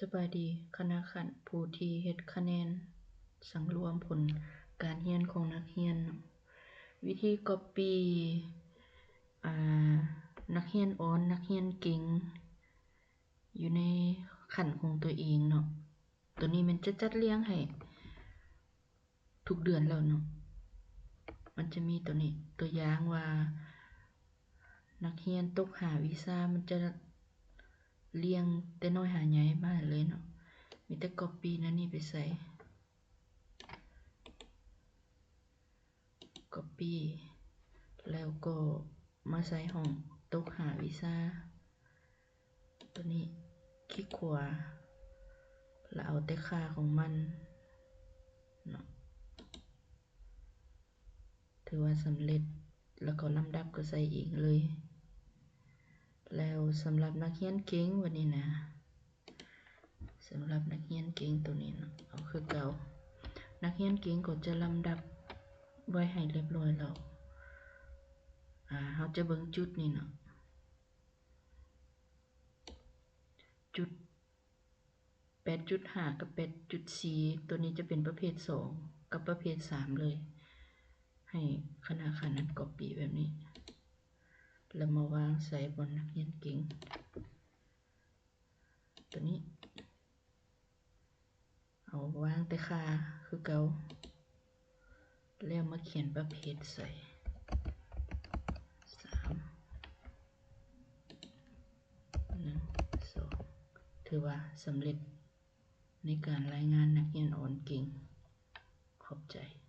ສະບາຍດີ ຄະນະຂັ້ນຜູ້ທີ່ເຮັດຄະແນນສັງລວມຜົນການຮຽນຂອງນັກຮຽນເນາະ. ວິທີກັອບປີ້ ອ່າ ນັກຮຽນອ່ອນ ນັກຮຽນເກັ່ງ ຢູ່ໃນຂັ້ນຂອງຕົວເອງເນາະ. ໂຕນີ້ແມ່ນຈະຈັດລຽງໃຫ້ ທຸກເດືອນແລ້ວເນາະ. ມັນຈະມີໂຕນີ້ ຕົວຢ່າງວ່າ ນັກຮຽນຕົກຫ້າວິຊາ ມັນຈະລຽງແຕ່ນ້ອຍຫາໃຫຍ່ມາໃຫ້ເລີຍເນາະ. ມີແຕ່ກັອບປີ້ແນວນີ້ໄປໃສ່ ກັອບປີ້ ແລ້ວກໍມາໃສ່ຫ້ອງຕົກຫ້າວິຊາ. ຕົວນີ້ຄລິກຂວາ ແລ້ວເອົາແຕ່ຄ່າຂອງມັນເນາະ ຖືວ່າສຳເລັດ. ແລ້ວກໍລຳດັບກໍໃສ່ເອງເລີຍ. ແລ້ວສຳລັບນັກຮຽນເກັ່ງ ບັດນີ້ນະ ສຳລັບນັກຮຽນເກັ່ງໂຕນີ້ເນາະ ເອົາຄືເກົ່າ. ນັກຮຽນເກັ່ງກໍຈະລຳດັບໄວ້ໃຫ້ລຽບຮ້ອຍແລ້ວ. ອາ ເຮົາຈະເບິ່ງຈຸດນີ້ເນາະ ຈຸດ ແປດຈຸດຫ້າ ກັບ ແປດຈຸດສີ່ ໂຕນີ້ຈະເປັນປະເພດສອງ ກັບປະເພດສາມເລີຍ. ໃຫ້ຄະນະຂັ້ນນັ້ນກັອບປີ້ແບບນີ້ ແລ້ວມາວາງໃສ່ບ່ອນນັກຮຽນເກັ່ງ ໂຕນີ້ ເອົາວາງແຕ່ຄ່າຄືເກົ່າ ແລ້ວມາຂຽນປະເພດໃສ່ ສາມ ໜຶ່ງ ສອງ ຖືວ່າສຳເລັດໃນການລາຍງານນັກຮຽນອ່ອນເກັ່ງ. ຂອບໃຈ.